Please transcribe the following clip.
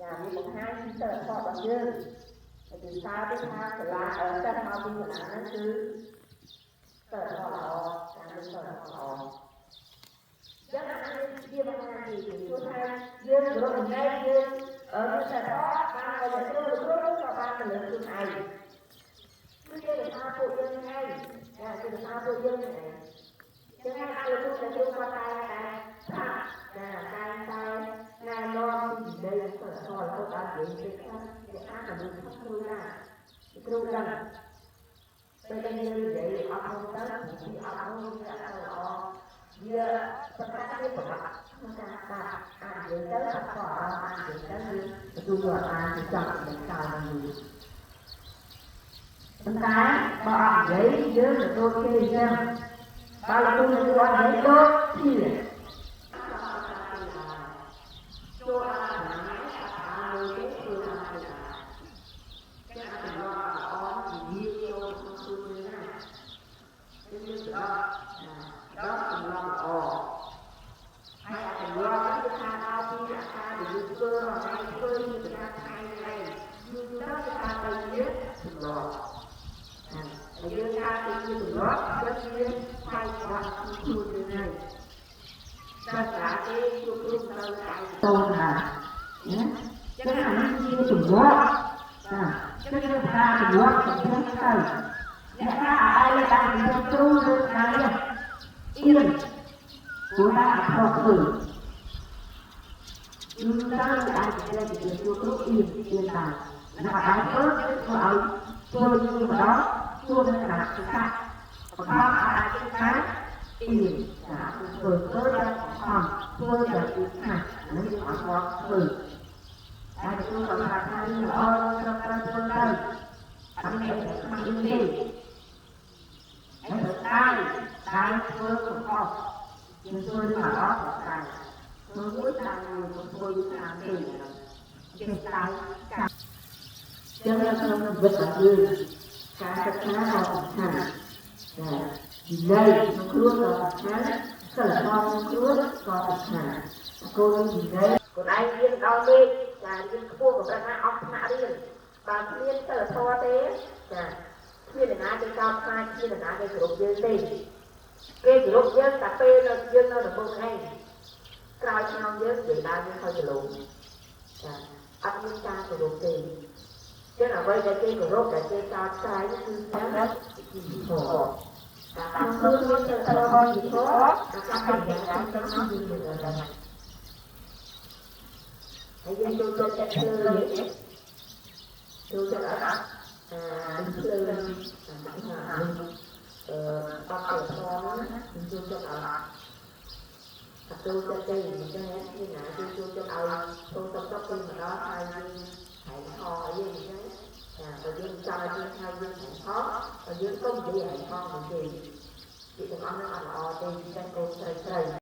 ចាវាបង្ហាញពីសិលធម៌របស់យើងហើយគឺសារទៅថាសាលាសិស្សមកពីសាលាហ្នឹងគឺសិលធម៌ល្អចាមានសិលធម៌ល្អចឹងអានេះជាបង្ហាញពីព្រោះថាយើងគោរពវិន័យយើងមានសិលធម៌បានឲ្យគ្រូគ្រូក៏បានទៅលើខ្លួនឯងគឺគេរក្សាពួកយើងឯងចាគេរក្សាពួកយើងឯងចឹងហើយដល់លោកគ្រូគ្រូគាត់តែតែប្រាប់ចាតែតែណែនាំពីវិន័យសិលធម៌រហូតដល់និយាយទៅថាគេអានមនុស្សគ្រូណាគ្រូដឹងពេលដែលយើងនិយាយអត់ទៅពីអត់នោះវាអត់ល្អវាប្រកាសវាប្រកាសក្នុងការស្ដាប់អាននិយាយទៅអត់ក៏អាននិយាយទៅវាទទួលយកអានទៅចង់នឹងកោនឹងយូរប៉ុន្តែបើអត់និយាយយើងទទួលគេអញ្ចឹងបើលោកគ្រូទទួលអត់និយាយដូចគ្នាចូលអត់ណាអាមួយទេគឺថាគេចឹងអត់ល្អអនិយាយចូលក្នុងខ្លួនយើងណាយើងយើងដល់ដល់ទម្លាប់ល្អហើយអាទម្លាប់នេះគឺថាដល់ពីអាការដែលយើងធ្វើរាល់ថ្ងៃធ្វើជាប្រចាំថ្ងៃឯងយូរទៅវាថាទៅជាទម្លាប់ហើយយើងថាទៅជាទម្លាប់ចឹងវាខ្លាយបាក់ខ្លួនយើងហើយតែតាគេជួបគ្រូទៅតែតូនណាណាចឹងអានេះជាទម្លាប់ចាចឹងយើងថាទម្លាប់សំខាន់ទៅអ្នកថាអត់ឲ្យតាមគ្រូលើកដៃអៀនព្រោះថាអត់ខុសធ្វើយូរទៅអាចជាជួបគ្រូអៀនអៀនដែរណាអត់ឲ្យធ្វើធ្វើឲ្យធ្វើយូរម្ដងជួបនឹងគណៈសិក្សាបង្ខំអាចថាអៀនចាធ្វើធ្វើដល់បង្ខំធ្វើដល់ទីថានេះយើងអត់ស្គាល់ធ្វើតែគ្រូគាត់ថាថារឿងល្អត្រឹមត្រូវធ្វើទៅអត់មានអីខ្មាស់អៀនទេហើយតែតែធ្វើកំហុសយើងធ្វើរឿងល្អក៏តែធ្វើមួយតាមមួយធ្វើយូរតាមទេចេះតែចាចឹងនៅក្នុងជីវិតរបស់យើងការសិក្សាក៏សំខាន់ចាវិន័យក្នុងខ្លួនក៏សំខាន់សិលធម៌ក្នុងខ្លួនក៏សំខាន់កូនវិន័យខ្លួនឯងរៀនដល់មេឃចារៀនខ្ពស់កម្រិតណាអស់ថ្នាក់រៀនបើគ្មានសិលធម៌ទេចាគ្មានអ្នកណាគេកោតខ្លាចគ្មានអ្នកណាគេគោរពយើងទេគេគោរពយើងតែពេលនៅយើងនៅដំបូងឯងក្រោយឆ្នាំយើងនិយាយដើមយើងខ້ອຍច្រឡំចាអត់មានការគោរពទេចឹងអ្វីដែលគេគោរពដែលគេកោតខ្លាចគឺការធម៌តាមខ្លួនមានសិលធម៌ជាធម៌អាការយ៉ាងទៅគឺយើងនឹងហើយយើងចូលចិត្តភ្លើងចូលចិត្តអត់អាភ្លើងអាអត់ទៅធម៌ណាចូលចិត្តអត់អត់ចូលចិត្តទេអញ្ចឹងនេះណាគេចូលចិត្តឲ្យចូលតុកតុកទៅមកដល់ហើយយើងហើយខអីអញ្ចឹងចាបើយើងចង់ឲ្យយើងហើយយើងហើយខបើយើងកុំនិយាយហើយខមកគេពីទាំងអស់ហ្នឹងអត់ល្អទេតែកូនស្រីស្រី